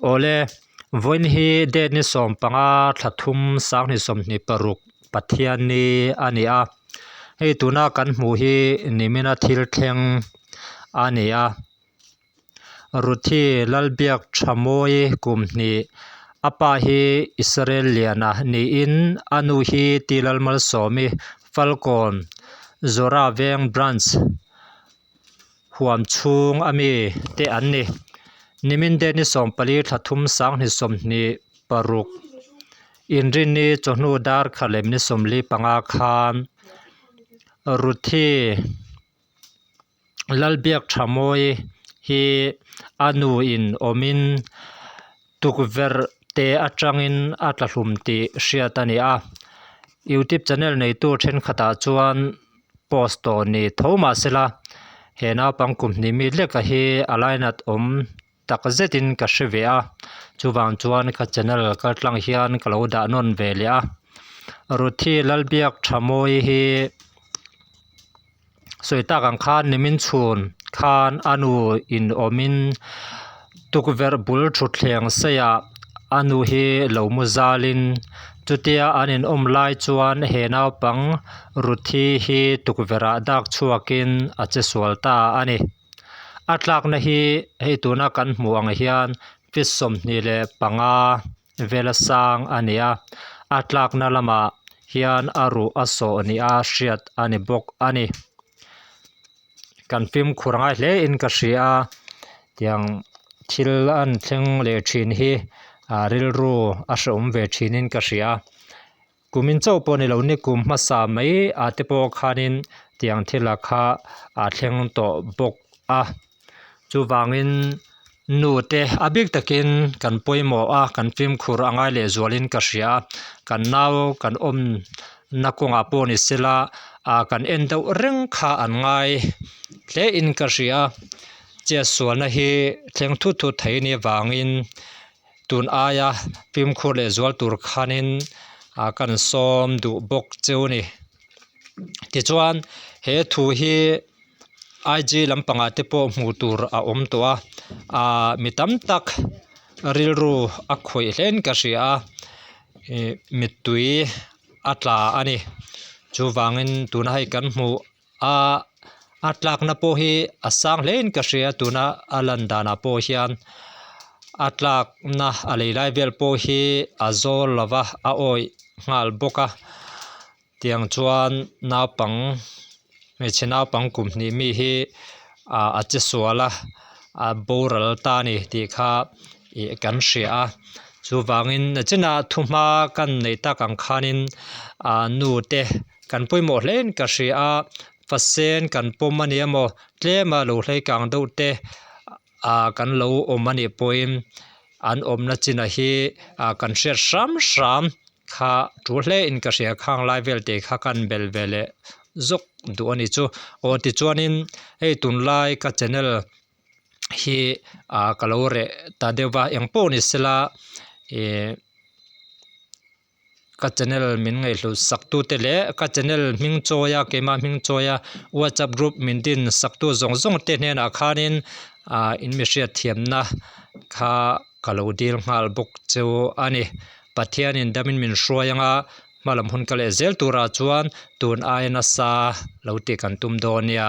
Awle, vawiin hi date ni 15 thla thum 2026 Pathianni a ni a, hei tuna kan hmuh hi nimina thil thleng a ni a. Ruthi Lalbiak Thamawi kum hnih, a pa hi Israel Liana niin a nu hi Ti Lalmalsawmi Falkawn Zora Veng Branch huam chhung a mi te an ni. Nimin date ni 14 thla thum 2026 Inrinni chawhnu dar khat leh minute 45 khan Ruthi Lalbiak Thamawi hi a nu in awmin tukverh te atangin a tla hlum tih hriat a ni a youtube channel neitu thenkhatah chuan post tawh ni tho mahsela he naupang kum hnih mi leka hi a lainat awm tak zetin ka hre ve a chuvang chuan ka channel kal tlang hian ka lo dah nawn ve leh a Ruthi Lalbiak Thamawi hi. Sawi tak ang khan nimin chhun khan a nu in awmin tukverh bul thutthleng seiah a nu hi lo mu zalin chutia an in awm lai chuan he naupang Ruthi hi tukverh ah dak chhuakin a che sual ta a ni. A tlakna hi hei tuna kan hmuh ang hian feet 25 vela sang a ni a a tlakna lamah hian a ruh a sawh ni a hriat a ni bawk a ni kan fimkhur ngai hle in ka hria a tiang thil an thleng leh thin hi ah rilru a hrehawm ve thin in ka hria. Kumin chauh pawh ni lo ni kum hmasa mai ah te pawh khanin tiang thil a kha a thleng tawh bawk a chuvangin nu te a bik takin kan pawimawh a kan fimkhur a ngai leh zualin ka hria a kan nau kan awm na kawngah pawh ni sela ah kan en deuh reng kha an ngai hle in ka hria a chetsualna hi thleng thut thut thei a nih avangin. Tun aia fimkhur leh zual tur khanin ah kan sawm duh bawk cheu a ni. Tichuan he thu hi IG lampangah te pawh hmuh tur a awm tawh a ah mi tam tak rilru a khawih hlein ka hria a ih mittui a tla a ni. Chuvangin tuna hei kan hmuh. Ahh a tlakna pawh hi a sang hle in ka hria tuna a lan danah pawh hian a tlakna a lei lai vel pawh hi a zawl lo va a awih nghal bawk a tiang chuan naupang hmeichhe naupang kum hnih mi hi ah a che sual a a boral ta a ni tih kha ih kan hria a chuvangin nachinah thuhma kan neih tak ang khanin ah nu te. Kan pawimawh hle in ka hria a, fasen kan pawm a ni emaw tlema lo hlei kang deuh te ah kan lo awm a nih pawhin an awmna chinah hi ah kan hriat hram hram kha tul hle in ka hria khang lai vel te kha kan bel ve leh zawk duh a ni chu. Aw tichuanin hei tunlai ka channel hi ah ka lo reh ta deuh va engpawh ni sela ih. Ka channel min ngaihhlut sak tu te leh ka channel hming chawi a keimah hming chawi a whatsapp group min din sak tu zawng zawng te hnenah khanin ah in mi hriat thiamna kha ka lo dil nghal bawk chu a ni. Pathianin damin min hruai anga hmalam hun ka leh zel turah chuan tun aia nasa lo tih kan tum dawn nia.